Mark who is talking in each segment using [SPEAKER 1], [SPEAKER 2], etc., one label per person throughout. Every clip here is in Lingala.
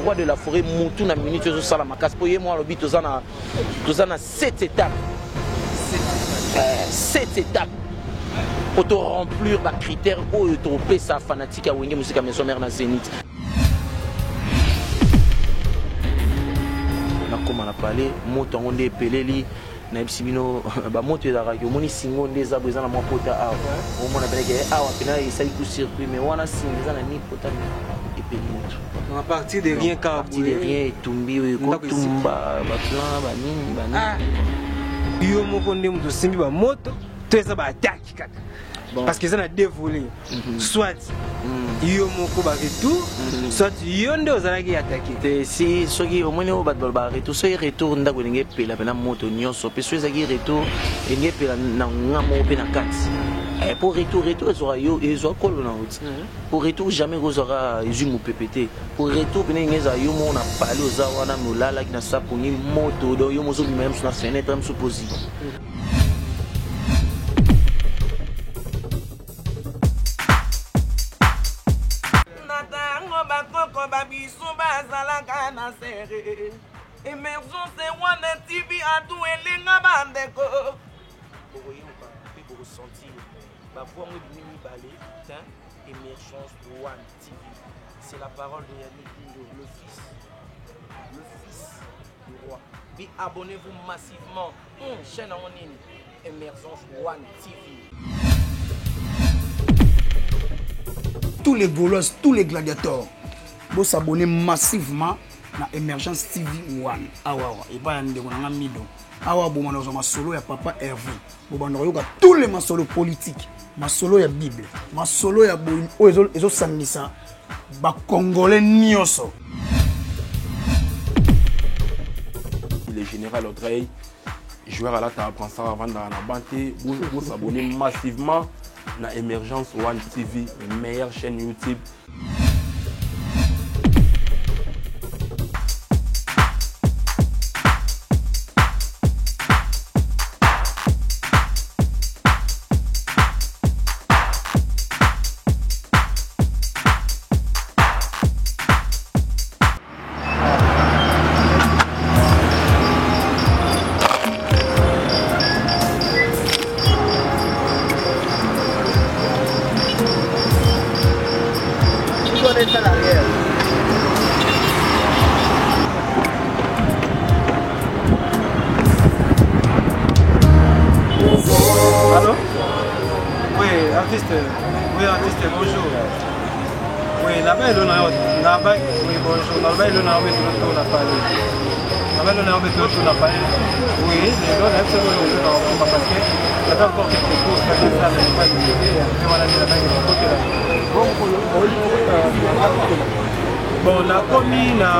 [SPEAKER 1] roi de la forêt mutu na minute ezosala makasi mpo ye mwa alobi toza na toza na 7 étapes, 7 étapes mpo to remplir ba critères oyo topesa fanatique ya Wenge Musica Maison Mère na Zénith. Nakóma na palais, moto yango nde epeleli. Nayebisi bino, bamoto ezalaka, omoni singo nde eza boye, eza na mwa pota awa, omona peneke awa mpena esali coup circuit, mais wana singa eza na ni pota, epeli moto.
[SPEAKER 2] À partir de rien.
[SPEAKER 1] À partir de rien etumbi oyo ekotumba baplan banini banini.
[SPEAKER 2] Yo moko nde moto osimbi bamoto to eza baattaque kaka? Bon. Parce que eza na deux volets, soit yo moko baretour, soit yo nde ozalaki attaqué.
[SPEAKER 1] Te, si soki omoni oyo bato balobaka retour, soki retour, ndako elingi epela mpena moto nyonso, mpe soki ezalaki retour, elingi epela na nga moko mpe na kati. Po retour ezwaka yo, ezwa kolo na oti. Po retour jamais kozwaka ezwi mopepe te. Po retour pene elingi ezala yo moko na pale, oza wana me olalaki na saponi moto, donc yo mozobima ye mosu na fenêtre mosu pozi.
[SPEAKER 3] Na ntango bakoko babiso bazalaka na sere, Emergence wana TV atu elinga bandeko.
[SPEAKER 1] Bokoyoka mpe bokosentir bavoix yango ebimi mibale te. Emergence One TV, c'est la parole de Yannick Dindo, le fils, le fils du roi. Puis abonnez-vous massivement. Chaîne yango nini? Emergence One TV.
[SPEAKER 4] Tous les Gaulois, tous les gladiateurs, vous s'abonner massivement na Emergence TV 1. Awa awa epai ya ndeko na nga Mido awa, bomanda kozwa masolo ya papa Hervé, bobanda koyoka tous les masolo politique, masolo ya Bible, masolo ya boyi oyo ezosangisa bacongolais nyonso.
[SPEAKER 5] Le général Audrey, joueur alata brassard, avandaka na ban te. Bosabonner massivement na Émergence One TV, meilleure chaîne YouTube.
[SPEAKER 2] Allô? Oui, artiste. Oui, artiste, bonjour. Oui, là-bas, il y a là-bas, oui, bonjour. Là-bas, il y a un tour na palais. Là-bas, il y a un tour na palais. Oui, les gars, là, c'est le parce que j'avais encore quelques courses, parce que ça n'avait pas été. Après, voilà, là-bas, il y a un côté là. Bon, on a commis na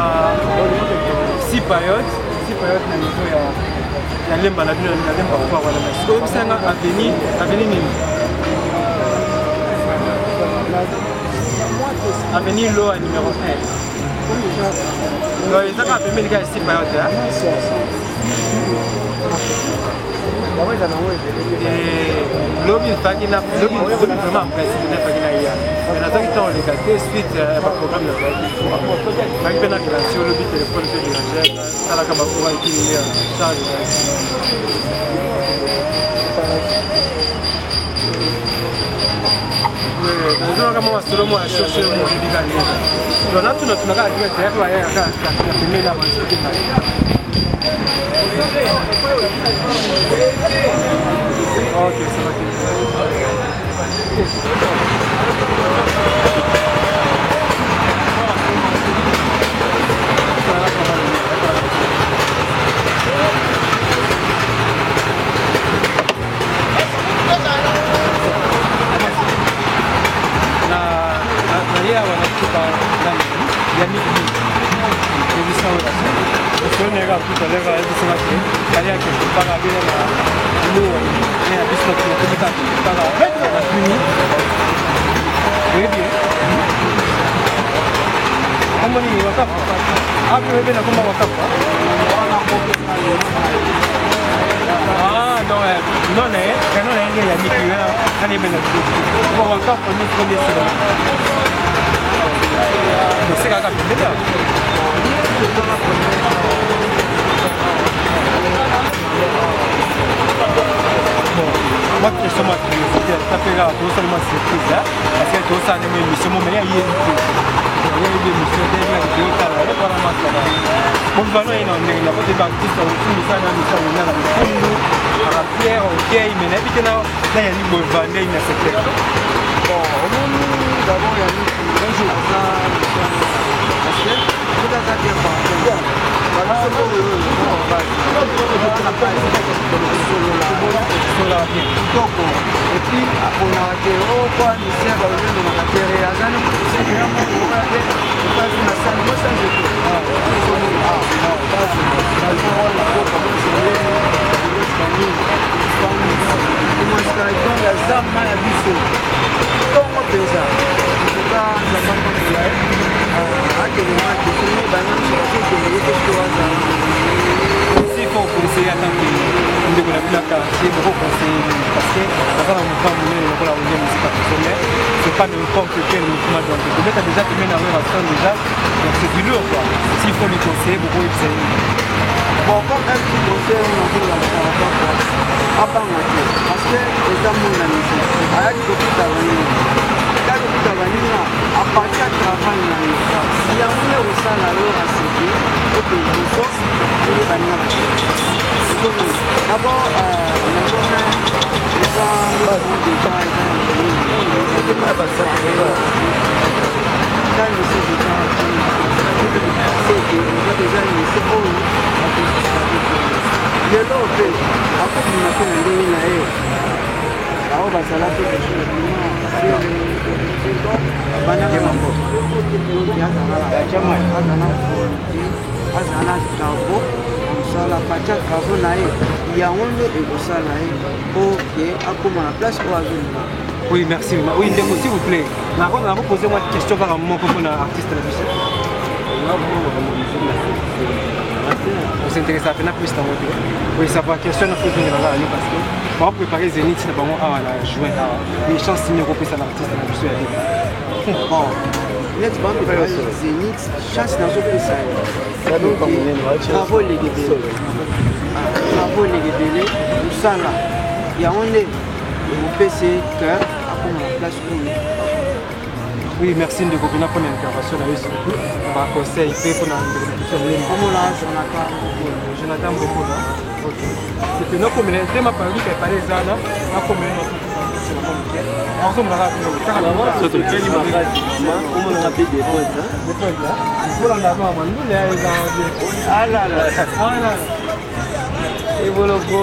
[SPEAKER 2] six périodes, six périodes na niveau ya Lemba na bino, na Lemba kwa wana. Mais sikoyo oyebisanga avenue nini? Avenue Loa numéro 1. Donc eza kaka pembeni kaka ya six périodes. Lobi nfaki na lobi, lobi vraiment, en principe nafaki na ya, mais nazalaki ntango oleka te, suite ya baprogramme nazalaki naki mpe na relation lobi, telefone mpe déranger, talaka bacourant ekini ya charge ezalaki. Nazolaka mwa masolo mwa ya shosho moyebika nde, donc natuna tunaka adresse yaka bayaka na pembeni na basoki na. Ok, ça va. Na naye awa nakuta nani ya mingi ebisa oyo osoneka tout à l'heure, ayebisanga ke kali akende mpaka abele na lowa ne ya biso, tokomika mpaka na tuni oyebi kombo nini, Wakafa apo oyebi na kombo Wakafa. Ah, non, non, na ye, prénom na ye nde ya miki wana, ebe na biso Wakafa ni premier sila, tosekaka pembeni awa. Mwa question, mwa curiosité, ata mpe kaka tozosala mwa surprise, parce que tozosala ndenge émission mo, mais ya yebi te, oyebi émission te, yebi tozotala ye wana masala bovivano ye na ndenge na kote baartiste osi misala na misala na na lokundu aka pierre okei, mais nayebi te na yani bovivano ndenge na secteur.
[SPEAKER 6] Bon, omoni, d'abord Yannick, bonjour, aza parce que soki aza bien partant, babiso oyo
[SPEAKER 2] solola bien.
[SPEAKER 6] Kitoko, et puis aponaka te o po musicien balolendonaka tere, aza ni musicien moko te, epazi na sali mosanze te. Donc aza ma ya biso ntongo mpenza, ntuka Nzambe apambola ye, akende na akende bana nyonso bazokende ye te to azala.
[SPEAKER 2] S'il faut conseiller en tant que ndeko na bino ya quartier, boko conseiller nini? Parce que aza na mouvement monene lokola Wenge Musica mais c'est pas n'importe quel mouvement. Donc kobeta déjà pembeni na Werrason déjà, donc c'est du lourd, quoi. S'il faut lui conseiller, bokoyebisa ye nini?
[SPEAKER 6] Bon, comme un petit conseil, nakolobaka kaka abanga te, parce que eza mona musique, ayaki kokuta baninga, kaki kokuta baninga à partir ya travail na ye, yango nde kosala yo aseke oke liboso oye baninga. D'abord nazona eza déjà, eza mise déjà, eza déjà mise oyo lelo mpe akobima mpe na ndenge na ye, bao bazala mpe bandaka azala na volonté, azala na travaux ya mosala, partir ya travaux na ye, yango nde ekosala ye po ke akóma na place oyo azolinga.
[SPEAKER 2] Oui, merci. Oui, ndeko, s'il vous plaît. Nako poser moi question kaka moko mpona artiste na biso. Os'intéresse mpenza plus nango te. Oui, ça va. Question na fozongela kaka yo, parce que baopréparé Zénith na bango awa na juin awa. Mais chance nini okopesa na artiste na biso ya lelo?
[SPEAKER 6] Bon, neti bapréparé Zénith, chance nazopesa ye, travaux eleki ebele, travaux eleki ebele, mosala yango nde ekopesa ke akoma na place oyo.
[SPEAKER 2] Oui, merci ndeko mpena mpona intervention na yo, surtout baconseil mpe mpona ndeko na biso ya Lemba.
[SPEAKER 6] Komona Jonathan.
[SPEAKER 2] Jonathan Bokola, ok. Epe nakomela te mapaluka epale ezana nakomela nazomonaka bino kaka.
[SPEAKER 1] Omonaka mpe des pointes.
[SPEAKER 2] Kolanda mandule eza bien.
[SPEAKER 1] Alala eboloko.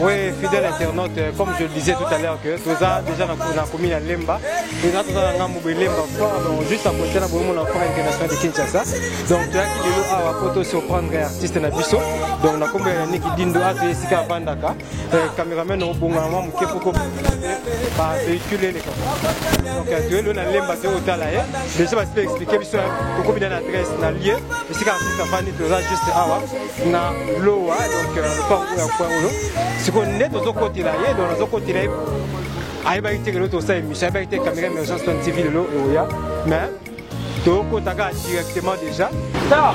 [SPEAKER 2] Oui, fidèle internaute, comme je le disais tout à l'heure, que toza déjà dans la commune à Lemba, déjà toza na ngambo boye Lemba Foire, donc juste à côté na boye mona Foire internationale de Kinshasa. Donc toyaki lelo awa po to surprendre artiste na biso, donc na kombo ya Yannick Dindo ato esika avandaka. Cameraman obongana mwa moke poko bavéhicule eleka. Donc toye lelo na Lemba, toye kotala ye. Déjà basi mpe expliquer biso, tokomi na adresse na lieu esika artiste afandi. Toza juste awa na lowa, donc lopango ya coin oyo. Sikoyo nde tozokotela ye, donc nazokotela ye, ayebaki te lelo tosala émission, ayebaki te caméra Émergence One TV lelo eoya, mais tokota kaka directement déjà.
[SPEAKER 6] Ta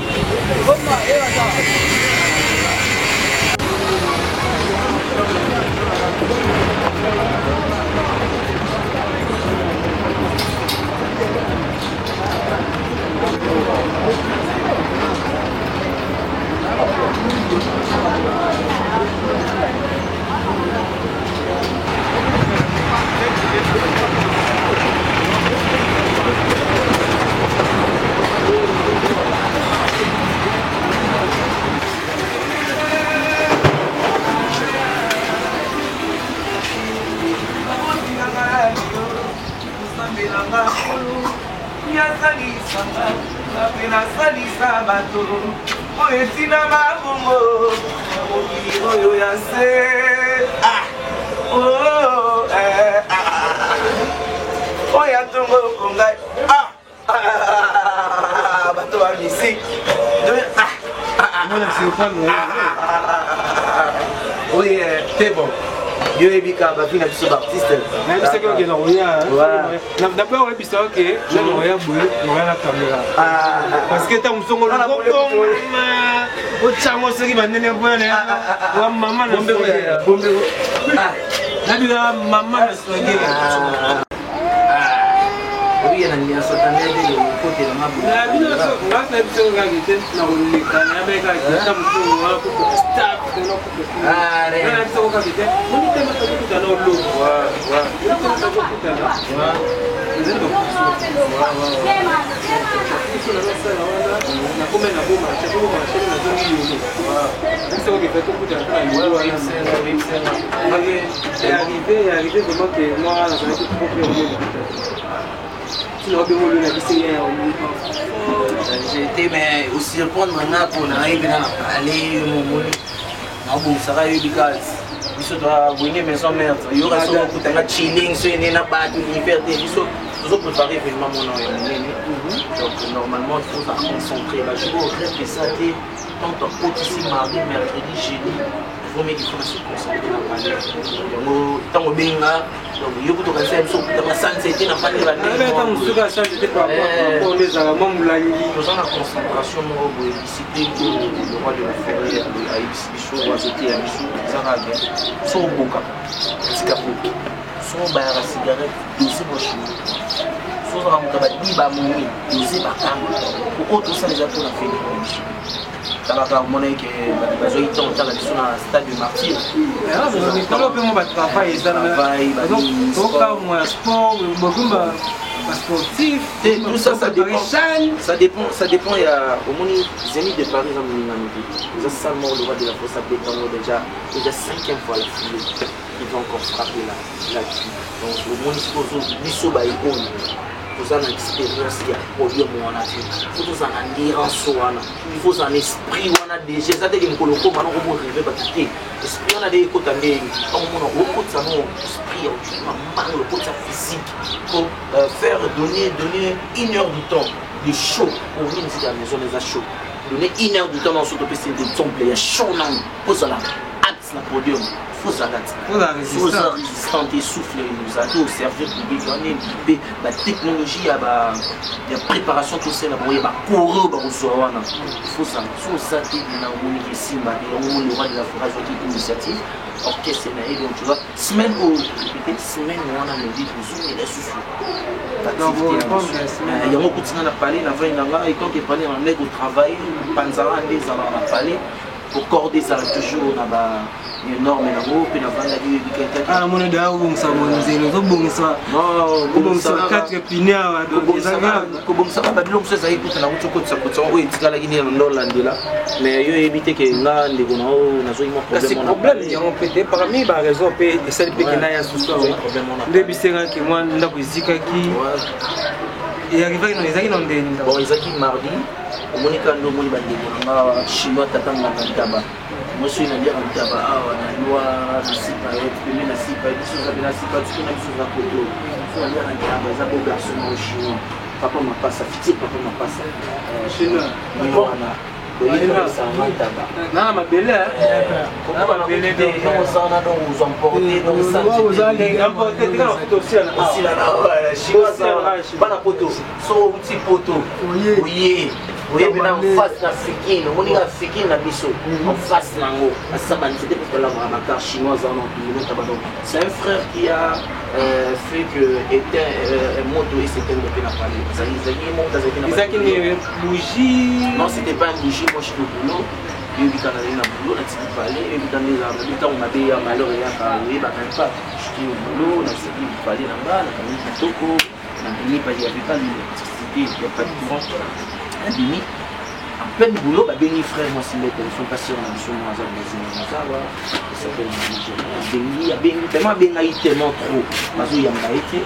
[SPEAKER 3] Osambelanga kolo yasalisanga mpe nasalisa bato oyo etina mabongo na mokili oyo ya se. Ah! Oh, eh, ah. Oyo atongo kongai. Ah! Ah, bato ba musique. Ah!
[SPEAKER 2] Mona surprendre.
[SPEAKER 3] Oui, c'est bon.
[SPEAKER 1] Yo oyebi kaka bavi na biso baartiste.
[SPEAKER 2] Nayebisaki oke na koya, d'abord oyebisa oke na koya boye, nakoya na caméra, parce que ntango mosongo otyango soki banene mpona wa mama na nabina mama na swage.
[SPEAKER 1] Obiya na nyonso tandele okotela
[SPEAKER 2] na biso kaka te na koleka nayebaki kaka ta mosusu wana kutu staff na biso kaka te monitema tokokutana olongo tokokutana ezali bakusu na nasala wana nakoma na boma chako marché nazongi yolo biso kaka tokutana mpo na yolo wana. Arrivé vraiment que moi nazalaki trop bien omona tina obengo olo na biso ya.
[SPEAKER 1] J'étais mais osurprendre nga mpo na yebi na palais momoni naobongisaka yoyebi kaka biso toabwenge maison mère yoka soki okutanga chilling so ene na bato univers te. Biso tozoprépare événement mona oyo monene, donc normalement il faut za concentrer bajour repesa te. Tant tokotisi mardi, mercredi, jeudi, vaut mieux qu'il faut se concentrer na palais. Yango ntango obenga, donc yo kutu okanisa biso okutanga sanse te na palais.
[SPEAKER 2] Mosuka sanse te par rapport nde ezala mwa molangi.
[SPEAKER 1] Toza na concentration moko boye, discipline oyo le roi de la forêt ayebisi biso, azoteya biso. Ezaka bien so oboka tika poki, so obayaka cigarette dose moshimi, so ozaka moto badi bamomi dose bakanga oyo tosala eza mpona fene na biso. Talaka omona eke bato bazwaki ntango otala biso na stade de martyr.
[SPEAKER 2] Mikolo mpe mo batravail eza okamwa sport bokumba basportif.
[SPEAKER 1] Tout ça, ça dépend, ça dépend, ça dépend. Ya omoni Zénith de Paris eza molingano te, eza salle moko le roi de la force abetango déjà cinquième fois la foulée, il va encore frapper là là-dessus. Donc omoni sikoyo biso baye oyo toza na expérience ya podium wana te, fo tozala na endurance wana, il faut ozala na esprit wana déjà. Eza teke mokolo okoma noko borêver bato te, esprit wana nde ekota ndenge ntango omona okotisa no esprit ya okima mbango, okotisa physique pour faire donner une heure du temps de show pour nini sika ya maison eza show. Donner une heure du temps na so topesi exemple ya show nano kozala apte na podium, fozala oza résistant te, souffle ozala te, oservir public wana mpe batechnologie ya préparation tosala bango ya bakore bakozwa wana, fozala so oza te na omoniki esimba te. Yango moni le roi de la forêt azwaki initiative orchestre na ye. Donc tu vois, semaine oyo répété, semaine wana lobi tozongela lisusu yango. Kutinga na palais na vai na ngai etant que palais na ndenge kotravaille panzaka nde ezalaka na palais po corde ezala toujours na ba norme nango mpe navandaki.
[SPEAKER 2] Oyebika namoni daya kobongisa monzela, ozobongisa obongisa 4 pine awa.
[SPEAKER 1] Kobongisaka babiloko mosusu ezalaki kuta na kuti okotisa kotisa oyo etikalaki nini na ndolandela, mais yo oyebi te ke nga ndeko na oyo nazwaki mwa.
[SPEAKER 2] Kasi problème yango mpe te, parmi baraison mpe esali mpe kena ya susu nde bisengaki mwa ndako ezikaki, ezalaki na ndeni.
[SPEAKER 1] Bon, ezalaki mardi. Omoni kaka nde omoni bandeko na nga chinois tata nganga ntaba mwasi oyo naliaka ntaba awa na lwa na sipa pembe na sipa biso oza mpe na sipa tuto na biso oza koto so naliaka ntaba. Eza beau garçon moko chinois, papa mapasa, futur papa mapasa.
[SPEAKER 2] Chinois.
[SPEAKER 1] Wana oyebisanga ntaba.
[SPEAKER 2] Na mabele.
[SPEAKER 1] Na mabele osana, donc ozwa emporte, donc osila na chinois bana poto. So outi poto, oye oyebi na face na fikine, omoninga fikine na biso en face nango asa banzete mpe tolamaka bakar chinois aza wana otumino. Donc c'est un frère qui a fait que éteint moto es'éteindre mpe na palais. Ezalaki moto azalaki na
[SPEAKER 2] Ezalaki ni bougie?
[SPEAKER 1] Non, c'était pas un bougie. Moi, je suis au boulot, yoyebi kaka nazali na boulot, natiki palais. Yoyebi kaka nde ezalaka mabe, ntango mabe ya malheur eyaka, oyebaka même pas. J'étais au boulot, nasiki palais na nga, nakangi kitoko, nabimi parce qu'il y avait pas d'électricité, il y a pas de courant. Nabimi en plein boulot, babengi frère mwasi nde téléphone pas sur na biso mo aza voisine nazawa, il s'appelle. Abengi, abengi tellement, abengaki tellement trop, bazoyamba ye te.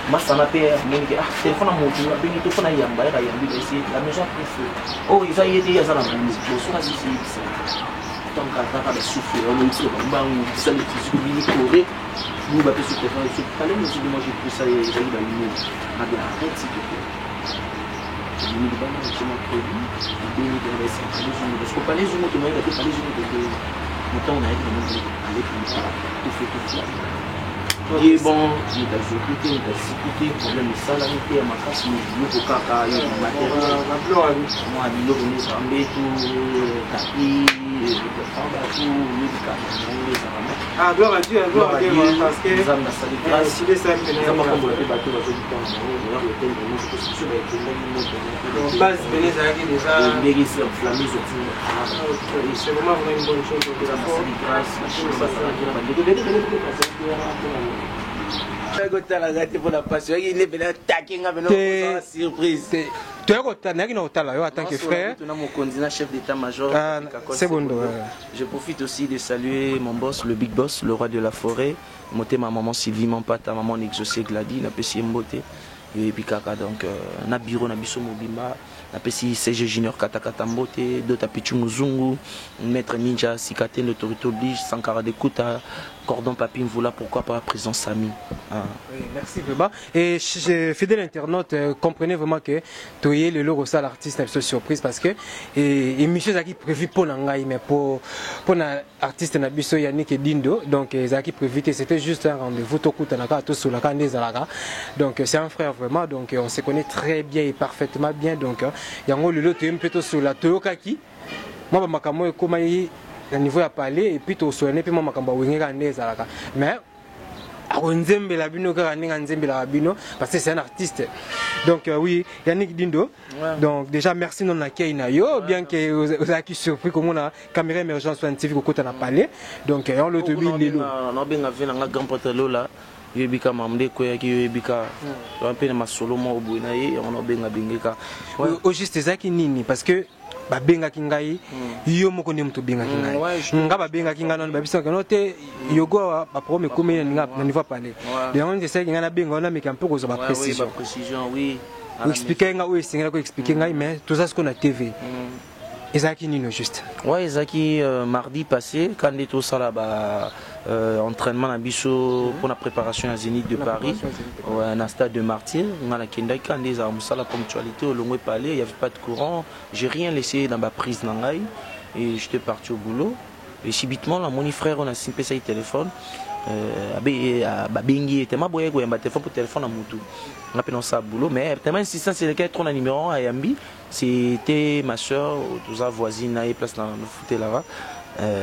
[SPEAKER 1] Masana mpe amoni ke ah, téléphone ya motu abengi to mpona yamba yaka yambi baesi la maison a pris feu. Oyo eza ye te, ye aza na boulot. Bosoka sisi yebisa tant kaka basouffle wana oyebisi bambangu bisali physique obini kore nous bapesi téléphone so palais mosusu. Moi, j'ai pris ça, ezali balumière mabe. Arrête s'il te plaît. Obimi libanda, natie mwa produit, abengi tena baesi palais zungu parce que palais zungu tomoyeba te palais zungu tokei. Motango nayaki namoni aleki tout feu tout flamme. Ye bon, moto azoki te, moto asiki te, problème esalami te ya makasi, mais biloko kaka yo matériel, mwa biloko nde ezala mbetu, tapi, bato oyebi kaka yango ezala.
[SPEAKER 2] Ah, gloire à Dieu, gloire à Dieu, parce que
[SPEAKER 1] Nzambe asali grâce, Nzambe akombola mpe bato bazobitanga bango oya hotel vraiment biso baekendaki moto.
[SPEAKER 2] Base pene ezalaki déjà
[SPEAKER 1] ndenge esi enflamme ezotinda.
[SPEAKER 2] C'est vraiment vraiment une bonne chose.
[SPEAKER 1] Nzambe asali grâce, bachino bazalaki na bandeko ebele ebele mpe bazalaki wana mpona kotalaka te mpona pasi oyaki nde pene atake nga pene surprise.
[SPEAKER 2] Toya kotala, nayaki na kotala yo en tant que frère.
[SPEAKER 1] Na mokonzi na chef d'état-major.
[SPEAKER 2] Ah, c'est bon.
[SPEAKER 1] Je profite aussi de saluer mon boss, le big boss, le roi de la forêt, motema maman Sylvie Mampata, maman Exaucé Glady, napesi ye mbote yoyebi kaka. Donc na bureau na biso mobimba, napesi CG Junior Katakata mbote, Dota Pichu Muzungu, Maître Ninja Sikate, l'autorité oblige, Sankara de Kuta, Cordon Papi Mvula, pourquoi pas président Sami. Ah.
[SPEAKER 2] Oui, merci vraiment. Et fidèle internaute, comprenez vraiment que toye lelo kosala artiste na biso surprise, parce que émission ezalaki prévu mpo na ngai, mais pour na artiste na biso Yannick Dindo, donc ezalaki prévu te, c'était juste un rendez-vous, tokutana kaka, tosolaka nde ezalaka. Donc c'est un frère vraiment, donc on se connaît très bien et parfaitement bien. Donc yango lelo toye mpe tosola, toyokaki mwa bamakambo oyo ekomaki na niveau ya palais, et puis tosolane mpe mwa makambo ya Wenge kaka nde ezalaka, mais akonzembela bino kaka ndenge anzembelaka bino, parce que c'est un artiste. Donc oui, Yannick Dindo. Donc déjà merci non accueil na yo, bien que ozalaki surpris komona caméra Émergence One TV kokota na palais. Donc yango lo tobi lelo.
[SPEAKER 1] Nabenga ve nanga grand prêtre Lola, yoyebi ka makambo nde ekweyaki, yoyebi ka mpe na masolo moko boye na ye, yango nabenga bengeka.
[SPEAKER 2] Au juste ezalaki nini? Parce que babengaki ngai, yo moko nde moto obengaki ngai. Nga babengaki ngai nano, babisaka no te yogo awa baproblème ekomi na niveau ya palais. Yango nde esalaki ngai nabenga wana, meka mpe kozwa baprécision.
[SPEAKER 1] Baprécision, oui.
[SPEAKER 2] Oexplike ngai oyo esengeli koexplike ngai, mais toza sikoyo na TV. Ezalaki nini juste?
[SPEAKER 1] Ouais, ezalaki mardi passé, quand nde tosala ba entraînement na biso mpona préparation ya Zénith de Paris. Ouais, na stade de Martyr nga nakendaki kaka nde ezala mosala, ponctualité, olongo epale, il y avait pas de courant, j'ai rien laissé dans baprise na ngai et j'étais parti au boulot. Et subitement namoni frère oyo nasimpesaki téléphone, babengi ye, tema boye koyamba téléphone po téléphone na mutu nga mpe nasala boulot, mais tellement insistance elekaki trop na numéro, ayambi, c'était ma soeur, toza voisine na ye, place na nafutelaka,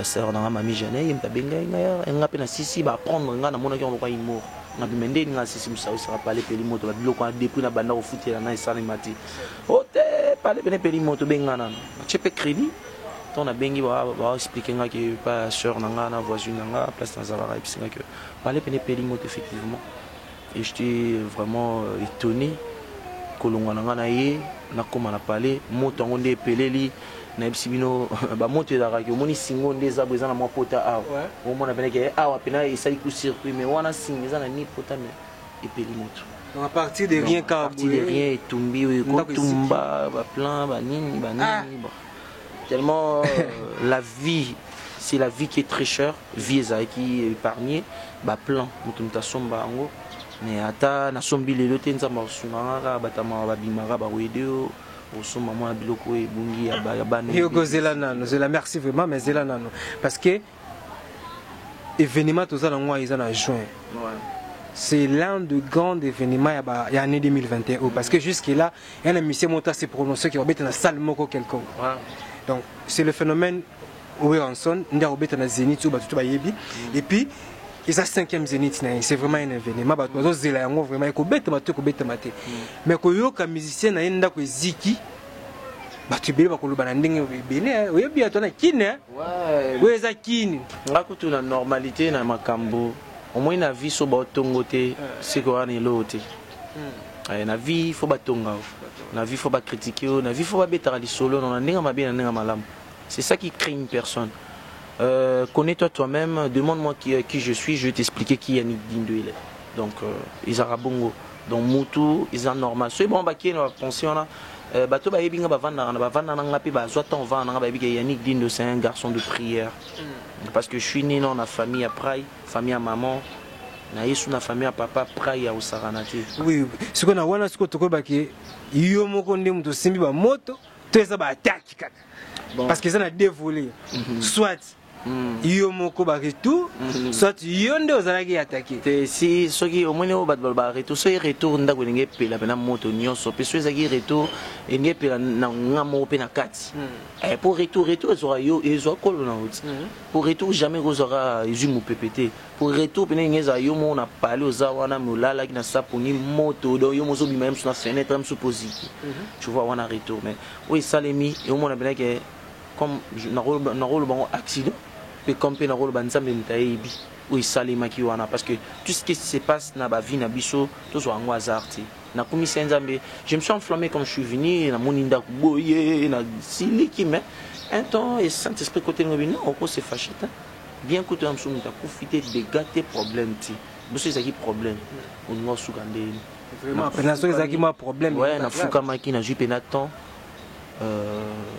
[SPEAKER 1] sœur nanga mami Jane, ye moto abengai ngai. Nga mpe nasisi baapprendre nga, namonaki yango lokwa humour, nga bima nde nga asisi mosala esaka pale peli moto, babiloko wana depuis na banda kofutela na esalema te. O te, pale pene peli moto, benga nano, natie mpe crédit. Ntango nabengi, baexplike nga ke pa sœur na nga na voisine na nga, place nazalaka, ayebisi nga ke pale pene peli moto effectivement. Et j'étais vraiment étonné. Kolongwa na nga na ye, nakóma na palais, moto yango nde epeleli. Nayebisi bino, bamoto ezalaka omoni singo nde eza boye, eza na mwa pota awa, omona pene ke awa pena esali coup circuit, mais wana singa eza na ni pota, mais epeli moto.
[SPEAKER 2] Donc à partir de rien.
[SPEAKER 1] À partir de rien etumbi, oyo ekotumba baplan banini banini. Bon, tellement la vie, c'est la vie qui est très chère, vie ezalaki épargné, baplan moto moto asomba yango, mais ata nasombi lelo te, Nzambe akosunganga kaka, batamaka babimaka bakoyede yo osomba mwana biloko oyo ebungi ya bana.
[SPEAKER 2] Yogo, zela nano, zela, merci vraiment, mais zela nano, parce que événement toza nango eza na juin. C'est l'un de grands événements ya année 2021, parce que jusque là il y a un monsieur moko s'est prononcé qui va na salle moko quelconque. Donc c'est le phénomène Werrason nde akobeta na Zénith oyo bato to bayebi, et puis eza cinquième Zénith na ye. C'est vraiment un événement, bato bazozela yango vraiment, ekobetama to ekobetama te. Mais koyoka musicien na ye ndako eziki, bato ebele bakoloba na ndenge ebele. Oyebi ya to na kine oyo eza kini.
[SPEAKER 1] Nga kutu na normalité na makambo omoi na vie, so baotongo te, siko wana eloo te. Na vie faut batonga o, na vie faut bacritique o, na vie faut babetaka lisolo no na ndenge mabe, na ndenge malamu. C'est ça qui crée une personne. Connais-toi toi-même, demande-moi qui je suis, je vais t'expliquer qui Yannick Dindo il est. Donc ezalaka bongo. Donc mutu eza normal soki bango bakei na bapension wana, bato bayebi nga, bavandaka na bavanda na nga mpe bazwa ntango ovanda na nga, bayebi ke Yannick Dindo, c'est un garçon de prière, parce que je suis né dans na famille ya prai, famille ya maman na ye, su na famille ya papa, prai ya kosakana te.
[SPEAKER 2] Oui, sikoyo na wana sikoyo tokoyebaki yo moko nde moto osimbi bamoto to eza baattaque kaka? Bon. Parce que eza na deux volets. Soit Yo moko ba retour, soit yo nde ozalaki attaqué.
[SPEAKER 1] Te, si soki omoni oyo bato balobaka retour, soki retour ndako elingi epela mpena moto nyonso, mpe soki ezalaki retour elingi epela na nga moko mpe na kati. Mpo retour ezwaka yo, ezwa kolo na oti. Mpo retour jamais ekozwaka ezwi mopepe te. Mpo retour mpena elingi ezala yo moko na pale, oza wana me olalaki na saponi moto, donc yo mozo obima ye mosu na fenêtre ye mosu poziki, tu vois, wana retour. Mais oyo esalemi, eomona mpena ke comme nakoloba ngo accident, mpe comme mpe nakoloba Nzambe moto ayebi oyo esalemaki wana, parce que tout ce qui se passe na bavie na biso, tozwa yango hasard te. Nakumisa ye Nzambe. Je me suis enflammé quand je suis venu, namoni ndako boye, nasiliki, mais un temps et Saint Esprit côté ngobi non, oko se fâché te, bien kutu ya mosusu moto akufi te, dégâts te, problème te. Biso ezalaki problème, olinga osuka ndeni.
[SPEAKER 2] Vraiment, mpena soki ezalaki mwa problème.
[SPEAKER 1] Ouais, nafukamaki, nazwi mpena temps,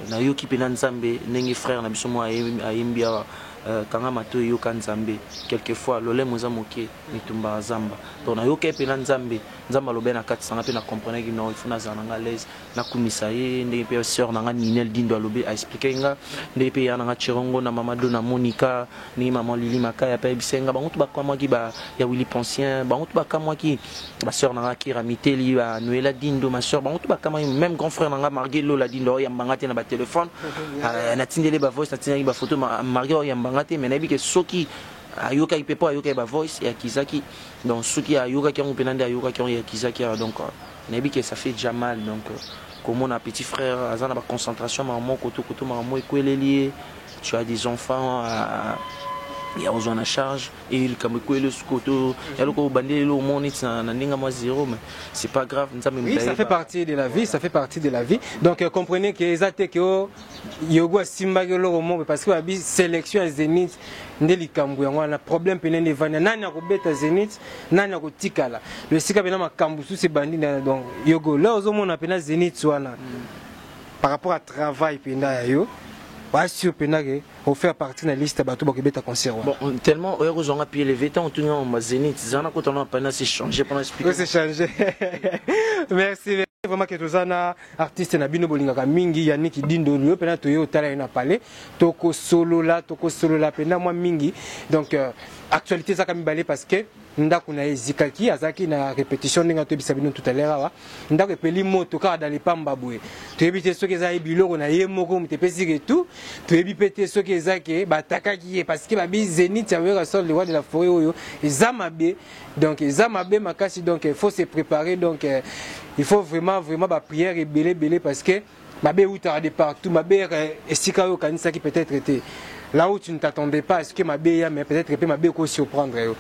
[SPEAKER 1] nayoki mpena Nzambe ndenge frère na biso moko ayembi awa, kanga mato, eyoka Nzambe. Quelquefois lolemo eza moke, mitumba ya zamba. Donc nayoki mpena Nzambe, Nzambe alobi na kati sanga, mpe na comprenaki non, il faut nazala na nga à l'aise, nakumisa ye ndenge mpe sœur na nga Ninel Dindo alobi, aexplike nga ndenge mpe ya na nga Chirongo na mama Do na Monica, ndenge mama Lili Makaya mpe ayebisa nga. Bango to bakamwaki, ba ya Willy Pensien, bango to bakamwaki, basœur na nga Kira Miteli, ba Noela Dindo, ma sœur, bango to bakamwaki. Même grand frère na nga Marguer Lola Dindo oyambanga te na batelefone, natindeli bavoice, natindaki bafoto. Marguer oyambanga te, mais nayebi ke soki ayokaki mpe, mpo ayokaki bavoice yakizaki. Donc soki ayokaki yango mpena nde ayokaki yango yakizaki awa. Donc nayebi ke ça fait déjà mal. Donc komona petit frère aza na baconcentration, makambo moko koto koto, makambo ekweleli ye, tu as des enfants ya kozwa na charge e likambo ekweli koto ya loko obandeli eloko moko neti na ndenge mwa zéro, mais c'est pas grave, Nzambe.
[SPEAKER 2] Oui, ça fait partie de la vie, ça fait partie de la vie. Donc comprenez que eza te ke o yogo asimbaki eloko moko, parce que babi sélection ya Zénith nde likambo yango wana. Problème pene nde evandi, nani akobeta Zénith, nani akotikala lo esika mpena makambo susu ebandi. Donc yogo la ozomona mpena Zénith wana, par rapport à travail mpenza ya yo, basur mpenza ke ofaire partie na liste ya bato bakobeta concert wana.
[SPEAKER 1] Bon, tellement oya kozwanga pied levé ntango otuni nga Zénith, zana kotana mpena se changer mpona expliquer.
[SPEAKER 2] Se changer. Merci vraiment ke toza na artiste na bino bolingaka mingi, Yannick Dindo. Lelo mpena toye otala ye na palais, tokosolola, tokosolola mpena mwa mingi. Donc actualité ezaka mibale, parce que ndako na ye ezikaki, azalaki na répétition ndenge atoyebisa bino tout à l'heure awa. Ndako epeli moto kaka dans lepamba boye. Toyebi te soki eza ye biloko na ye moko moto epesi retour, toyebi mpe te soki eza ke batakaki ye, parce que babi Zénith ya Werrason le roi de la forêt oyo eza mabe. Donc eza mabe makasi. Donc il faut se préparer. Donc il faut vraiment vraiment baprière ebele ebele, parce que mabe eutaka de partout. Mabe esika oyo okanisaki peut-être te, là où tu ne t'attendais pas à ce que mabe ya, mais peut-être mpe mabe ekosurprendre yo.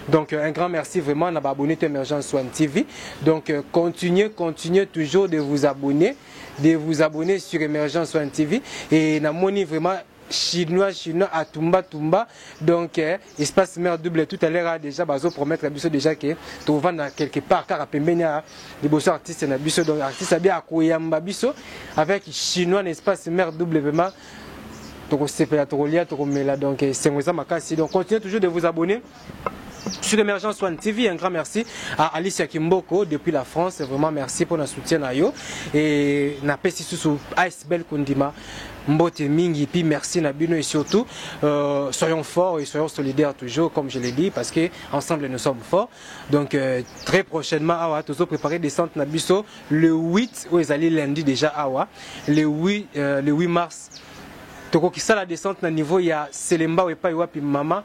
[SPEAKER 2] Donc un grand merci vraiment na baabonné to Emergence One TV. Donc continuez, continuez toujours de vous abonner, de vous abonner sur Emergence One TV. Et namoni vraiment chinois, chinois à Tumba Tumba. Donc espace mère double tout à l'heure déjà bazo promettre biso déjà que tovanda quelque part kaka pembeni ya liboso artiste na biso. Donc artiste abi akoyamba biso avec chinois na espace mère double. Vraiment tokosepela, tokolia, tokomela. Donc esengo eza makasi. Donc continuez toujours de vous abonner sur Emergence One TV. Un grand merci à Alicia Kimboko depuis la France. Vraiment merci pour notre soutien na yo. Et na pesi susu Ice Bell Kondima mbote mingi, puis merci na bino. Et surtout soyons forts et soyons solidaires toujours, comme je l'ai dit, parce que ensemble nous sommes forts. Donc très prochainement awa tozo préparer descente na biso le 8 oyo ezali lundi déjà awa, le 8, le 8 mars tokokisala descente na niveau ya Selembao, epai wapi mama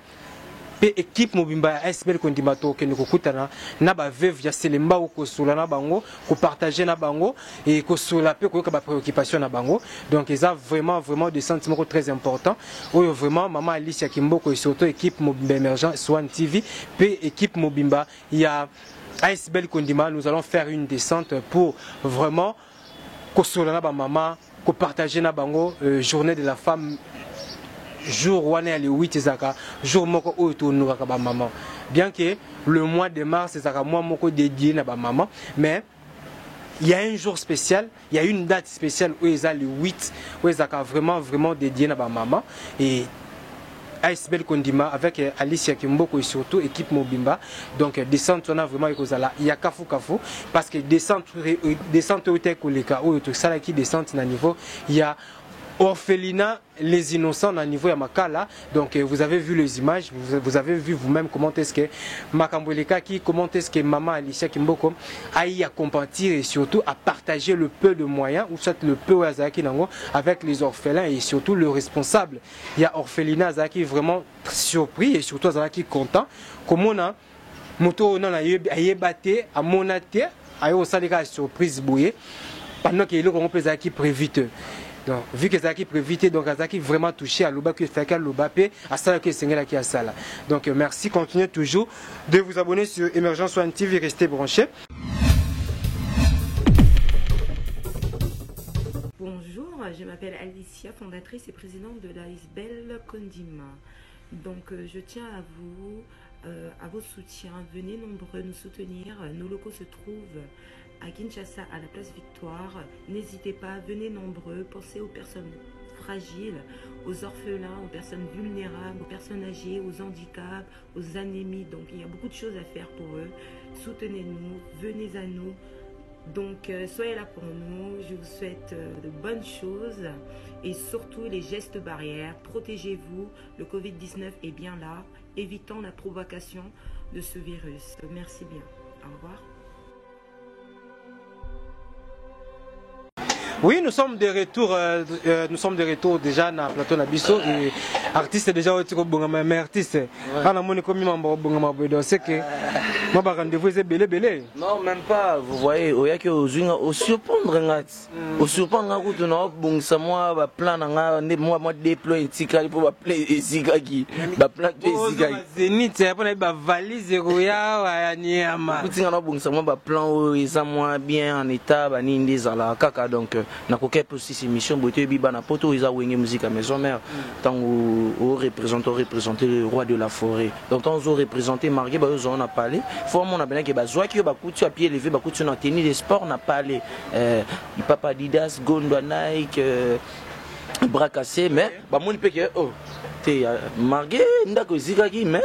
[SPEAKER 2] mpe équipe mobimba ya SBL Kondima tokende kokutana na baveuve ya Selembao, kosola na bango, kopartage na bango e kosola mpe koyoka bapréoccupation na bango. Donc eza vraiment vraiment descente moko très important oyo vraiment mama Alicia Kimboko et surtout équipe mobimba Émergence One TV mpe équipe mobimba ya ASBL Kondima, nous allons faire une descente pour vraiment kosola na bamama, kopartage na bango journée de la femme. Jour wana ya le 8 ezalaka jour moko oyo tohonoraka bamama, bien que le mois de mars ezalaka mois moko dédié na bamama, mais il y a un jour spécial, il y a une date spéciale oyo eza le 8, oyo ezalaka vraiment vraiment dédié na bamama. Et ASBL Kondima avec Alicia Kimboko et surtout équipe mobimba, donc descente wana vraiment ekozala ya kafu kafu, parce que descente, descente oyo te koleka oyo tosalaki descente na niveau ya orphelinat Les Innocents na niveau ya Makala. Donc vous avez vu les images, vous avez vu vous-même comment est-ce que makambo elekaki, comment est-ce que maman Alicia Kimboko a eu à compatir et surtout à partager le peu de moyens ou soit le peu oyo azalaki nango avec les orphelins et surtout le responsable ya orphelinat azalaki vraiment surpris et surtout azalaki content komona moto oyo nano ayeba te amona te aye kosali kaka surprise boye pendant que eloko yango mpe ezalaki prévu te. Donc vu que ezalaki prévu te, donc azalaki vraiment touché, alobaki efalaki aloba mpe asalaki esengelaki asala. Donc merci, continuez toujours de vous abonner sur Emergence One TV, restez branchés.
[SPEAKER 7] Bonjour, je m'appelle Alicia, fondatrice et présidente de l'Aisbel Kondima. Donc je tiens à vous, à vos soutiens. Venez nombreux nous soutenir. Nos locaux se trouvent à Kinshasa, à la place Victoire. N'hésitez pas, venez nombreux. Pensez aux personnes fragiles, aux orphelins, aux personnes vulnérables, aux personnes âgées, aux handicaps, aux anémies. Donc il y a beaucoup de choses à faire pour eux. Soutenez-nous, venez à nous. Donc soyez là pour nous. Je vous souhaite de bonnes choses et surtout les gestes barrières. Protégez-vous, le Covid-19 est bien là. Évitons la provocation de ce virus. Merci bien. Au revoir.
[SPEAKER 2] Oui, nous sommes de retour, nous sommes de retour déjà dans le plateau Nabiso. Et artiste déjà au Tiko Bongama, mais artiste. Ah, on a komi mambo Bongama Bodo, c'est que moi bah rendez-vous c'est belé belé.
[SPEAKER 1] Non, même pas. Vous voyez, oyaki ozinga au surprendre ngat. Au surprendre nga kutu na bongisa moi ba plan na nga nde moi moi déploie etikali po ba plan esikaki. Ba plan pe esikaki.
[SPEAKER 2] Zénith, ya pona ba valise roya ya nyama.
[SPEAKER 1] Kuti nga na bongisa moi ba plan oyo eza moi bien en état ba nini nde ezala kaka. Donc nakoki pe aussi émission boye toyebi bana poto eza Wenge Musique à maison mère. Tango o représente, o représente le roi de la forêt. Donc tango ozo représenter marqué ba ozo na parler, faut mona bena ke bazwaki yo bakuti à pied levé, bakuti na tenue de sport na parler. Papa Adidas, Gondwa, Nike, bras cassé, mais ba moni pe ke oh te marqué ndako ezikaki mais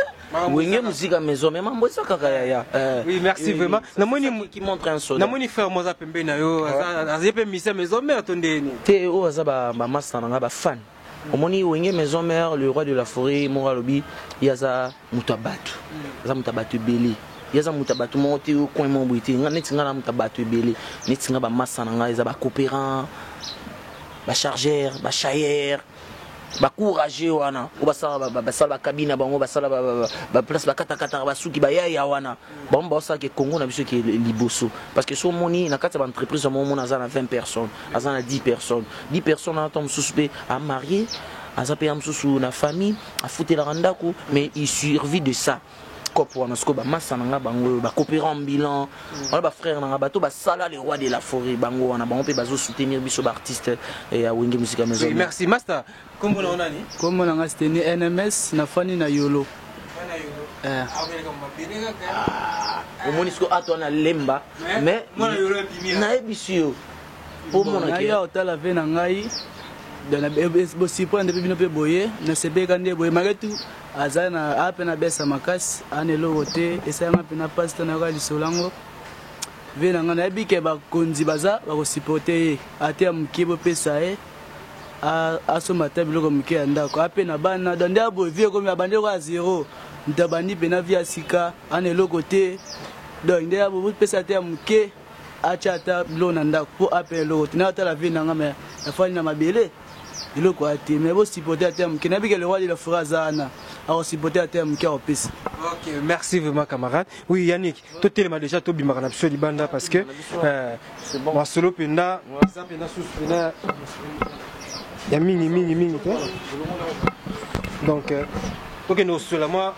[SPEAKER 1] Wenge Musique à maison mais mambo eza kaka ya ya.
[SPEAKER 2] Oui, merci vraiment. Namoni
[SPEAKER 1] qui montre un soldat.
[SPEAKER 2] Namoni frère moza pembe na yo, aza pe misa maison mère to ndeni.
[SPEAKER 1] Te o aza ba ba master na nga ba fan. Omoni Wenge maison mère, le roi de la forêt, Moralobi, yaza mutu abatu. Aza mutu abatu ebele. Yaza mutu abatu moko te o coin moko boye te. Nga neti nga na mutu abatu ebele. Neti nga ba master na nga eza ba coopérant, ba chargeur, ba chailleur, ba courageux wana. O basala ba, ba, basala ba cabine na bango, basala ba, ba, ba, ba place ba kata kata ba suki ba yaya wana. Bango ba osala ke Congo na biso ke liboso. Parce que so moni na kati ya ba entreprise mo mona aza na 20 personnes, aza na 10 personnes. 10 personnes na tom susu pe a marié, aza pe ya mususu na famille, afutelaka ndako, mais il survit de ça. Cop wana siko ba massa na nga bango ba coopérant ambulant, wana ba frère na nga bato ba sala le roi de la forêt bango wana bango pe bazo soutenir biso ba artiste ya Wenge Musique Maison.
[SPEAKER 2] Oui, merci master. Kombo na nani?
[SPEAKER 6] Kombo na nga c'était ni NMS na fani na Yolo.
[SPEAKER 2] Fani na Yolo.
[SPEAKER 1] Omoni siko ato na lemba mais
[SPEAKER 2] mwana Yolo ebimi.
[SPEAKER 1] Na yebisi yo. Po mona
[SPEAKER 6] ke ya otala ve na ngai. Dans bo surprendre pe bino pe boye na sebeka nde boye malgré tout aza na ape na besa makasi ana eloko te esalanga mpe na pasi to nayoka lisolo yango ve na ngai nayebi ke bakonzi baza bakosupporte ye ate ya moke bopesa ye asomba ata biloko moke ya ndako ape na bana donc nde aboye vie ekomi abandi eloko ya zero moto abandi mpe na vie ya sika ana eloko te donc nde bopesa ate ya moke atya ata biloko na ndako mpo ape eloko te nayo vie na ngai me nafandi na mabele eloko ya te mais bosupporte ata ya moke nayebi ke le roi de la forêt aza wana akosupporte ata ya moke akopesa.
[SPEAKER 2] Ok, merci vraiment camarade. Oui Yannick, totelema déjà tobimaka na biso libanda parce que masolo mpenza eza mpenza susu mpenza ya mingi mingi mingi te. Donc tokende kosola mwa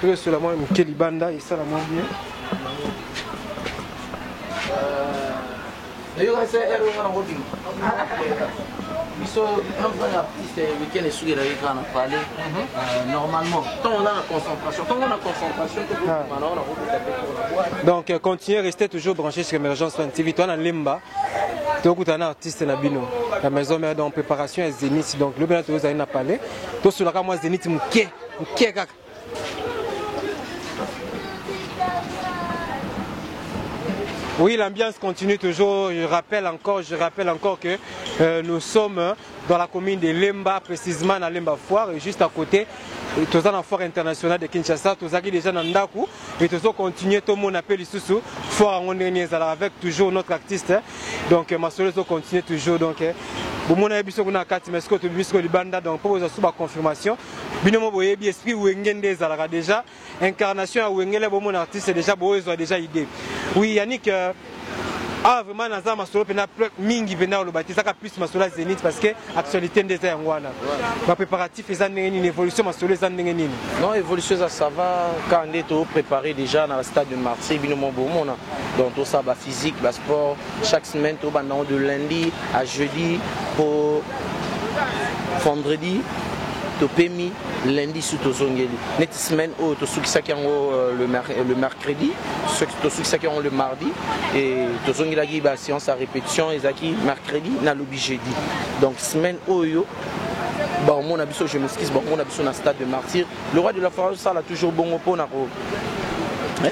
[SPEAKER 2] tokosola mwa moke libanda esala mwa bien.
[SPEAKER 1] D'ailleurs, c'est un vrai artiste. Biso un vrai artiste week-end esukelaki kaka na palais. Normalement, tant on a la concentration, tant on a la concentration, tout le monde a la boîte.
[SPEAKER 2] Donc continuez, restez toujours branchés sur Emergence One TV. Toi, na Lemba, tu es un artiste na bino. La maison mère en préparation est Zénith. Donc le bien tu as na palais. Toi sur la moi Zénith muke, muke kaka. Oui, l'ambiance continue toujours. Je rappelle encore, je rappelle encore que euh, nous sommes dans la commune de Lemba, précisément dans Lemba Foire, et juste à côté, tous dans la foire internationale de Kinshasa, tous déjà dans Ndaku, et tous continuer, tout le monde appelle lisusu, foire en avec toujours notre artiste. Hein. Donc, masolo continuer toujours. Donc, bomona biso kuna kati mais sikoyo tobi biso libanda donc mpo bozwa su baconfirmation bino mo boyebi esprit wenge nde ezalaka déjà incarnation ya wengele bomona artiste déjà boyozwa déjà idée oui yannick euh, ah vraiment naza masolo mpena mingi mpena oloba te ezaka plus masolo ya zénith parce que actualité nde eza yango wana bapréparatif eza ndenge nini évolution masolo eza ndenge nini
[SPEAKER 1] non évolution eza ça va kaka nde toprépare déjà na stade de martyr bino mo bomona donc tosala baphysique basport chaque semaine tobanda yango de lundi à jeudi po vendredi topemi lundi su tozongeli neti semaine oyo tosukisaki yango euh, le, mer le mercredi tosukisaki yango le mardi et tozongelaki baséance ya répétition ezalaki mercredi na lobi jeudi donc semaine oyo baomona biso je m'excuse baomona biso na stade de martyr le roi de la forêt osala toujours bongo mpona ko eh,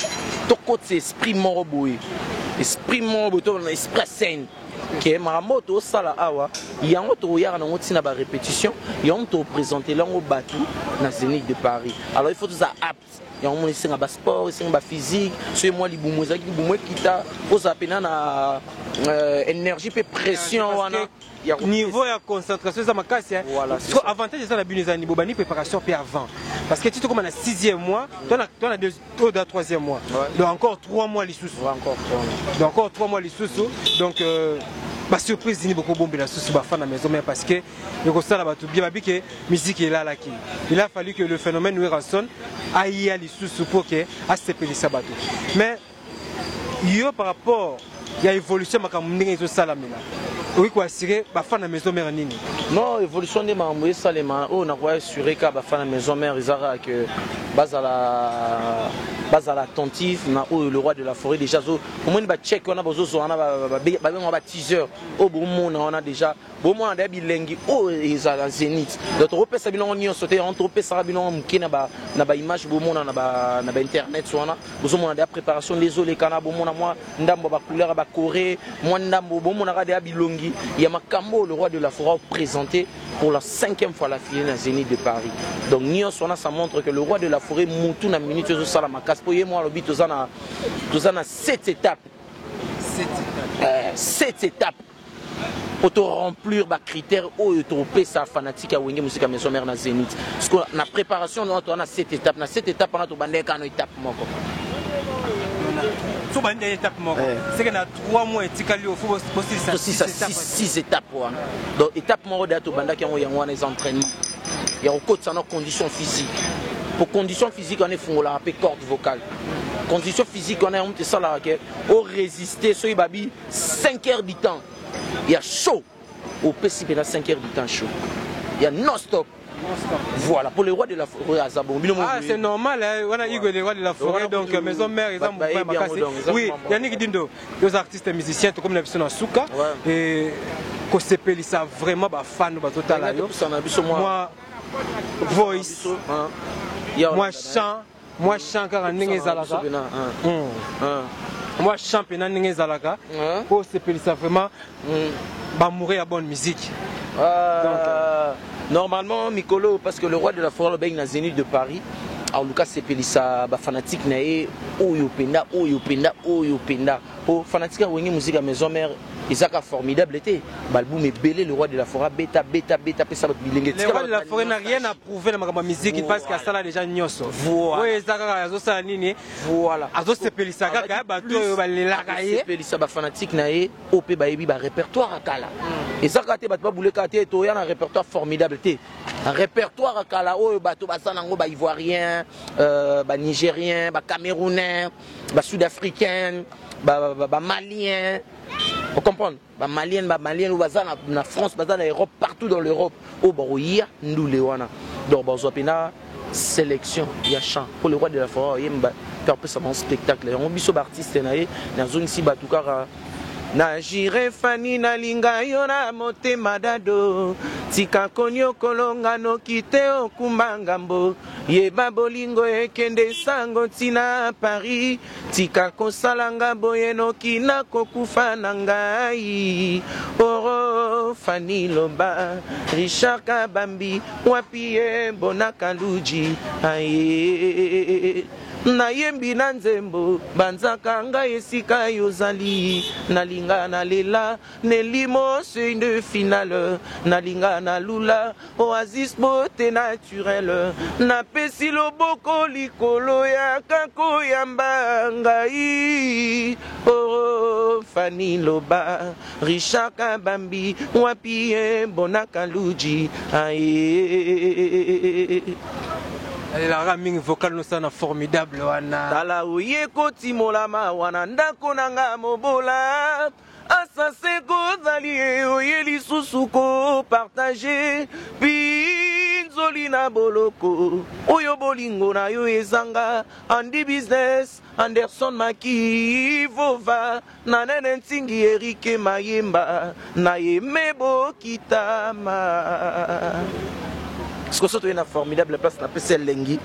[SPEAKER 1] tokotisa esprit moko boye esprit moko boye tobana esprit ya scène ke makambo oyo tosala awa yango tokoyaka nango ntina barépétition yango topresentela yango bato na zénith de paris alors il faut tozala apte yango mona esenga basport esenga baphysique soki mwa libumu ezalaki libumu ekita ozala mpena na euh, énergie mpe pression wana
[SPEAKER 2] niveau ya concentration eza makasi voilà, avantage eza na bino eza nibo bani préparation mpe avant parce que ti tokoma na sixième mois to na oyo da troisième mois ouais. donc encore trois mois lisusu
[SPEAKER 1] ouais, encore trois mois.
[SPEAKER 2] donc encore trois mois lisusu donc euh, basurprise nini bokobombela susu bafan na maison mère parce que ekosala bato bien babi ke musique elalaki il a fallu que le phénomène werrason aya lisusu mpo ke asepelisa bato mais yo par rapport ya évolution makambo ndenge ezosalamela okoki koassure bafan na maison mère nini
[SPEAKER 1] non évolution nde makambo esalema oyo nakoki assure kaka bafan na maison mère eza kaka ke bazala bazala attentif na oyo le roi de la forêt déjà omoni bachek wana bozozwa wana babengaka ba teaser oyo bomona wana déjà bomona deya bilengi oyo ezala zenith donc tokopesa bino yango nyonso te yango tokopesaka bino yango moke na baimage bomona na bainternet wana bozomona deya préparation nde ezolekana bomona mwa ndambo ya bacouleur ya bacorée mwa ndambo bomonaka deya bilongi ya makambo oyo le roi de la forêt présente pour la cinquième fois la file na zénith de paris donc nyonso wana ça montre que le roi de la forêt mutu na minute ezosala makasi mpo ye mwa alobi toza na sept étapes sept étapes po to remplir ba critères oyo topesa fanatique ya wenge musica maison mère na zénith parce que na préparation wana toza na sept étape na sept étape wana tobandaki kaka na étape moko
[SPEAKER 2] so bandi étape moko eh. seke na 3 mois etikali oyo fo
[SPEAKER 1] bosilisa 6 étape wana donc étape moko deya tobandaki yango yango wana eza entraînement ya kokotisa na condition physique po condition physique wana efungolaka mpe corde vocale condition physique wana yango moto esalaka ke oresiste soki babi 5 heures du temps ya chaud opesi mpena 5 heures du temps chaud ya non stop voilà pour le roi de la forêt aza bon bino
[SPEAKER 2] ah c'est normal hein wana Igwe le roi de la forêt donc maison mère eza mopaya makasi oui Yannick Dindo yo artiste musicien tokomi na biso na suka et kosepelisa vraiment bafan bazotala yo
[SPEAKER 1] mwa
[SPEAKER 2] voice mwa chant mwa chant kaka ndenge ezalaka hmm. mwa chant mpena ndenge ezalaka mpo osepelisa vraiment bamoure ya bonne musique
[SPEAKER 1] euh, donc euh, normalement mikolo parce que le roi de la forêt lobengi na zénith de paris aluka sepelisa bafanatique na ye oyo mpenza oyo mpenza oyo mpenza mpo fanatique ya wenge musique ya maison mère eza ka formidable te baalbum ebele le roi de la forêt abeta beta beta apesa bato bilenge
[SPEAKER 2] le roi de la forêt n'a rien à prouver na makambo ya musique parce que asala déjà nyonso oyo eza kaka azosala nini
[SPEAKER 1] voilà
[SPEAKER 2] azosepelisa kaka bato oyo balelaka ye
[SPEAKER 1] sepelisa bafanatique na ye oyo mpe bayebi barépertoire ya kala hmm. eza kaka te bato babule kaka te toya na répertoire formidable te répertoire ya kala oyo bato baza nango baivoirien euh, banigérien bacamerounais basud-africain bamalien ba, ba, ba bamalien bamalien oyo baza na, na france baza na europe partout dans l'europe oyo bakoya ndule wana donc bazwa mpena sélection ya chant mpo le roi de la forêt oyemba mpe apesa bango spectacle yango biso baartiste na ye nazongisi bato kaka na jire fani nalinga yo na motema dado
[SPEAKER 3] Tika koniokolo nga noki te okumba ngambo. Yeba bolingo ekende sango ntina Paris. Tika kosala nga boye noki nakokufa na ngai. Oro Fanny Loba, Richard Kabambi, wapi ye Bona Kaluji aye. Nayembi na nzembo banzaka ngai esika yozali nalinga nalela Nelimo seuil de finale nalinga nalula oasis beauté naturelle napesi loboko likolo ya kakoyamba ngai oh, Fanny Loba Richard Kabambi wapi ye Bona Kaluji aye
[SPEAKER 2] alelaka mingi vocal nosala na formidable wana
[SPEAKER 3] tala oye kotimola mawa na ndako na nga mobola Assassin kozali ye oye lisusu ko partager pinzoli na boloko oyo bolingo na yo ezanga Andy Business Anderson Maki Vova na Nene Ntingi Erike Mayemba na Yeme Bokitama sikoso toye na formidable place napesi elengi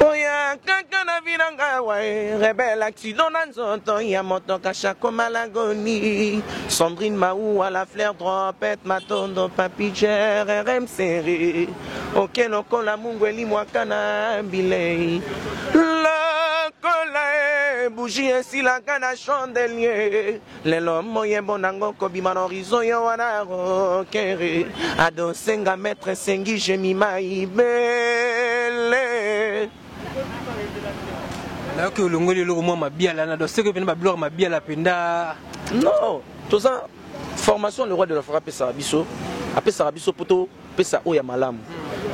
[SPEAKER 3] oya kaka na vi na nga wae rebelle accident na nzoto ya moto kashako malagoni sandrine maua la fleur trompette matondo papi jer rmcr oke lokola mungu elimwaka na bilei lokola e bougie esilaka na chandelier Lelo moyembo nango kobima na horizon yo wana rokere adosenga maître sengi jemima ibele
[SPEAKER 2] nayoki olongoli eloko mwa mabiala na doseke mpena babiloko mabiala mpenza
[SPEAKER 1] non toza formation le roi de la forêt apesaka biso apesaka biso mpo topesa oyo ya malamu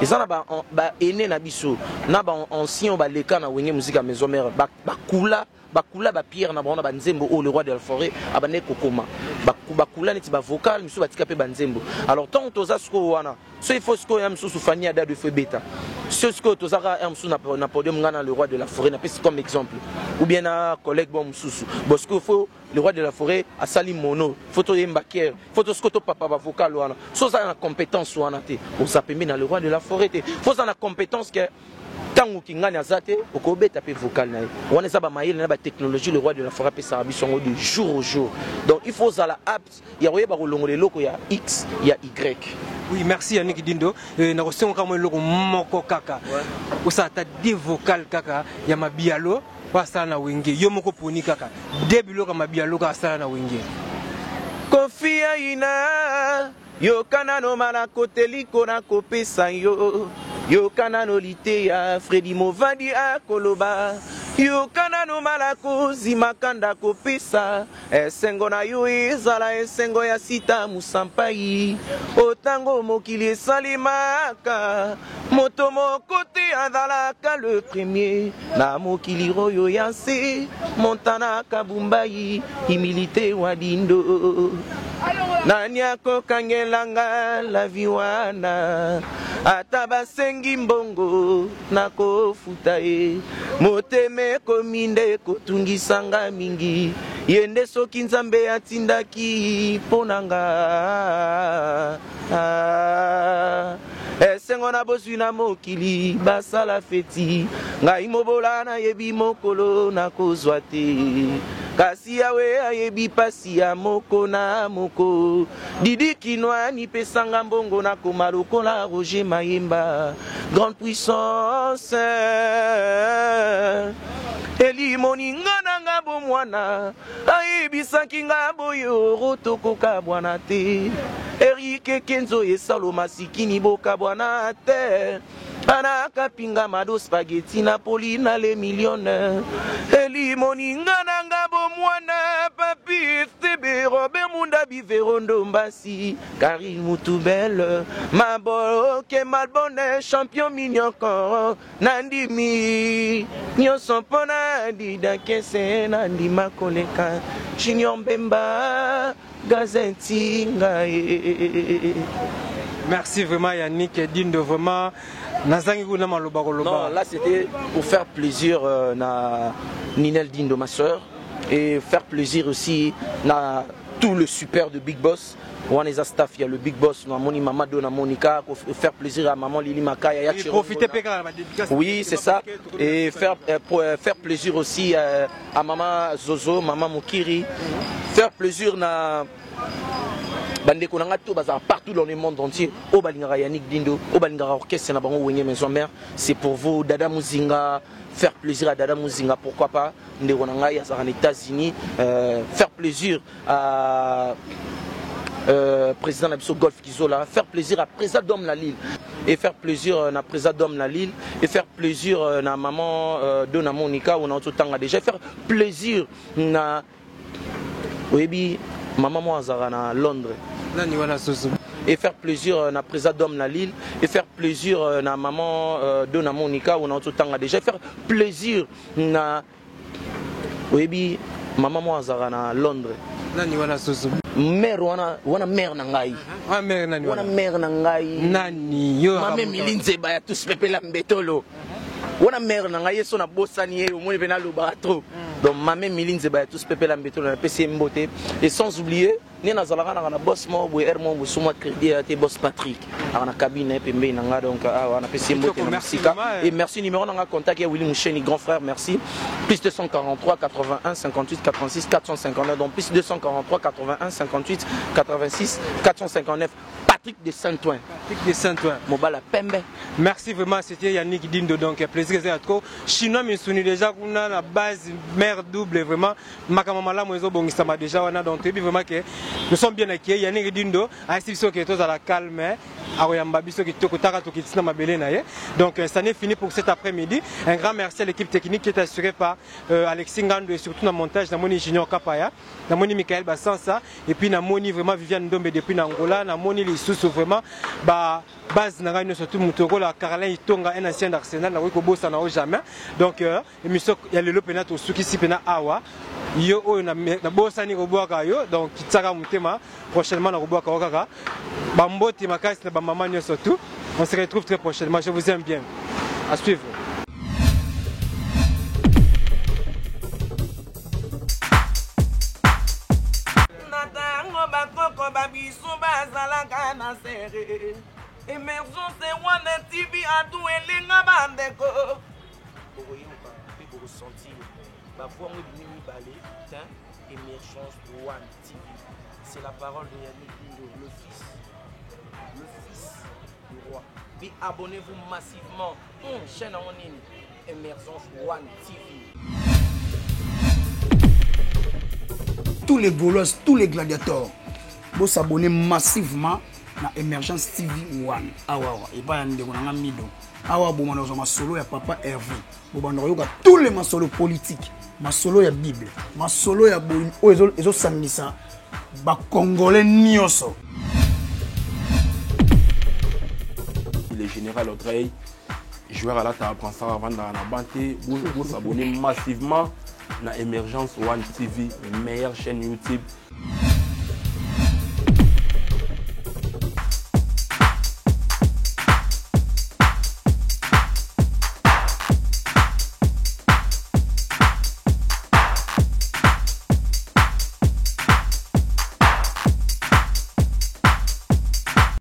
[SPEAKER 1] eza na baene na biso na baancien oyo baleka na wenge muzika maison mare bakula Bakula ba pierre na bango na ba nzembo oyo le roi de la foret abandaki kokoma. Bakula neti ba vocal, misusu batika pe ba nzembo. Alors tango toza sikoyo wana, so il faut sikoyo ya misusu Fanny Adado il faut ebeta. So sikoyo toza kaka ya misusu na podium nga na le roi de la foret napesi comme exemple. Ou bien na collègue bon mosusu. Bon sikoyo faut le roi de la foret asali mono, faut toyemba kiere, faut to sikoyo topapa ba vocal wana. So oza na compétence wana te, oza pembeni na le roi de la foret te. Faut oza na compétence que Tango kingani aza te okobeta pe vocal na ye wana eza ba mayele na ba technologie le roi de la forêt apesaka biso yango de jour au jour donc il faut ozala apte ya koyeba kolongola eloko ya x ya y.
[SPEAKER 2] Oui, merci Yannick Dindo. Euh, nakosenga kaka mwa eloko moko kaka. Osala ata deux vocal kaka ya mabialo oyo asala na wenge. Yo moko poni kaka deux biloko ya mabialo kaka asala na wenge.
[SPEAKER 3] Koffi Aina Yoka nano malako teliko nakopesa yo Yoka nano liteya Fredy Movandi akoloba Yoka nano malako Zimakanda kopesa Esengo na yo ezala esengo ya Sita Musampai Otango mokili esalemaka Moto moko te azalaka le premier Na mokili oyo ya nse Montana Kabumbayi Humilite wa dindo Nani akokangela nga la vie wana Ata basengi mbongo nakofuta ye Motema ekomi nde kotungisa nga mingi Ye nde soki Nzambe atindaki mpo na nga ah. Esengo na bozwi na mokili basala feti ngai mobola nayebi mokolo nakozwa te kasi yawe ayebi pasi ya moko na moko didi kinwani pesanga mbongo nakoma lokola roger mayemba grande puissance elimoninga na nga bomwana Ayebisaki nga boye oro tokokabwana te Erike Kenzo esalo masikini bokabwana te Ana kapinga mado spaghetti Napoli na le millionnaire Eli moninga na nga bomwana Papi Estebe Robert Munda Bivero Ndombasi Karine Mutubel Maboke Malbonne champion mignon Nandimi nyonso mpo na Dida Kese nandima koleka Junior Mbemba Gazeti ngai.
[SPEAKER 2] Merci vraiment Yannick Dindo vraiment nazangi kuna maloba koloba.
[SPEAKER 1] Non, là c'était pour faire plaisir euh, na Ninel Dindo ma sœur et faire plaisir aussi na Tout le super de Big Boss. Wana eza staff ya le Big Boss. Namoni Mama Dona Monica, faire plaisir à maman Lili Makaya, ya
[SPEAKER 2] Et profiter mpe kaka na badédicace.
[SPEAKER 1] Oui, c'est ça. Et faire plaisir aussi à maman Zozo, maman Mukiri. Faire plaisir na bandeko na nga to bazala partout dans le monde entier. Oyo balingaka Yannick Dindo, oyo balingaka orchestre na bango Wenge Maison Mère, c'est pour vous. Dada Muzinga, faire plaisir à Dada Muzinga, pourquoi pas. Ndeko na ngai azalaka na États-Unis, faire plaisir à président na biso Golf Kizola, faire plaisir à président d'homme la Lille et faire plaisir na président d'homme la Lille et faire plaisir na maman Dona Monica ou na otanga déjà, faire plaisir na oyebi maman mo azalaka na Londres.
[SPEAKER 2] Nani wana susu?
[SPEAKER 1] Et faire plaisir na président d'homme la Lille et faire plaisir na maman Dona Monica ou na otanga déjà, faire plaisir na oyebi maman mo azalaka na Londres.
[SPEAKER 2] Nani wana susu?
[SPEAKER 1] Mère wana, wana mère na ngai.
[SPEAKER 2] Wana mère nani?
[SPEAKER 1] Wana mère na ngai.
[SPEAKER 2] Nani yo?
[SPEAKER 1] Mame Mili Nzeba ya tous pepela mbetolo, wana mère na ngai. Ye so nabosani ye, omoni mpe nalobaka trop. Donc mame Mili Nzeba ya tous pepela mbetolo, napesi ye mbote. Et sans oublier nde nazalaka naka na boss moko boye, aire moko boye, mwa crédit ya te, boss Patrick aka na cabine na ye pembeni na nga. Donc awa napesi ye mbote na mosika. Et merci, numéro na nga contact ya Willy Musheni, grand frère, merci, plus 243 81 58 86 459. Donc plus 243 81 58 86 459, Patrick de Saint-Ouen.
[SPEAKER 2] Patrick de Saint-Ouen.
[SPEAKER 1] Mobala pembe.
[SPEAKER 2] Merci vraiment, c'était Yannick Dindo. Donc plaisir eza trop. Chinois misuni déjà kuna na base mère double, vraiment makambo malamu ezobongisama déjà wana. Donc toyebi vraiment que nous sommes bien accueillis. Yannick Dindo ayesi biso ke tozala calme, akoyamba biso kitoko taka tokitisi na mabele na ye. Donc ça n'est fini pour cet après-midi. Un grand merci à l'équipe technique qui est assurée par Alexis Ngando et surtout na montage namoni Junior Kapaya, namoni Michael Basansa et puis namoni vraiment Viviane Ndombe depuis na Angola, namoni lisusu vraiment ba base na ngai nyonso, tout moto lokola Carlin Itonga, un ancien d'Arsenal, nakoki kobosana o jamais. Donc émission ya lelo mpena tosukisi mpena awa. Yo oyo nabosani kobwaka yo, donc tiaka motema, prochainement nakobwaka yo kaka. Bambote makasi na bamama nyonso tout. On se retrouve très prochainement, je vous aime bien, à suivre.
[SPEAKER 3] Na ntango bakoko babiso bazalaka na sere, Émergence wana TV atu elenga bandeko.
[SPEAKER 1] Bokoyoka mpe bokosentir bavoix ngo ebimi mibale te. Émergence One TV, c'est la parole de Yannick Dindo, le fils, le fils du roi. Puis abonnez-vous massivement. Chaîne yango nini? Émergence One TV.
[SPEAKER 4] Tous les Gaulois, tous les gladiateurs, vous s'abonner massivement na Emergence TV 1 awa awa epai ya ndeko na nga Mido. Awa boma nazwa masolo ya papa Hervé, bobanda koyoka tous les masolo politique, masolo ya Bible, masolo ya boyi oyo ezosangisa bacongolais nyonso.
[SPEAKER 5] Le général Audrey, joueur alata brassard, avandaka na banc te. Bosabonner massivement na Émergence One TV, meilleure chaîne YouTube.